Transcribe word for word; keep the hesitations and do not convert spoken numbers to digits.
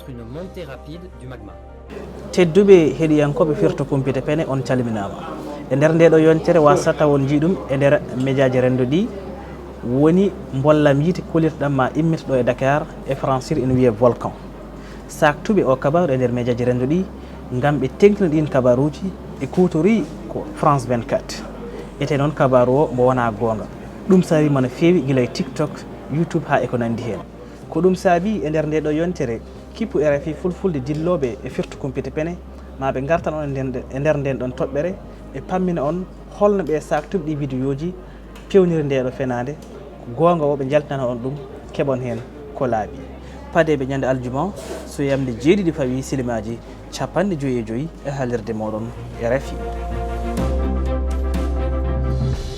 Une montée rapide du magma. Tedduɓe heɗiyankooɓe Firto Kumpite Pene, on calminaama. E nder ndeɗo yontere, wasata on jii ɗum e nder mejaaji renndo ɗi, woni mbollam yiite kolirɗam ma immitoɗo e Dakar e Francir ina wiyee Volcan. Saaktuɓe o kabaru e nder mejaaji renndo ɗi ngam ɓe teŋtina ɗin kabaruuji, ɓe kuutori ko France vingt-quatre. Ete noon, kabaru o mbo wonaa goonga. Ɗum saabii mo no feewi, gila e TikTok, YouTube haa e ko nanndi heen. Ko ɗum saabii e nder ndeɗo yontere, kippu R F I Fulfulde dillooɓe e Firto Kumpite Pene, ma ɓe ngartan on e nder, e nder nden ɗon toɓɓere, ɓe pammina on holno ɓe saaktuɓe ɗi vidéoji pewniri ndeɗo fenaande. Ko goonga o, ɓe njaltinana on ɗum, keɓon heen ko laaɓi. Padeeɓe ñande aljuma, so yamde jeeɗiɗi fawi silimaaji capanɗe joyi e joyi e haalirde mooɗon R F I.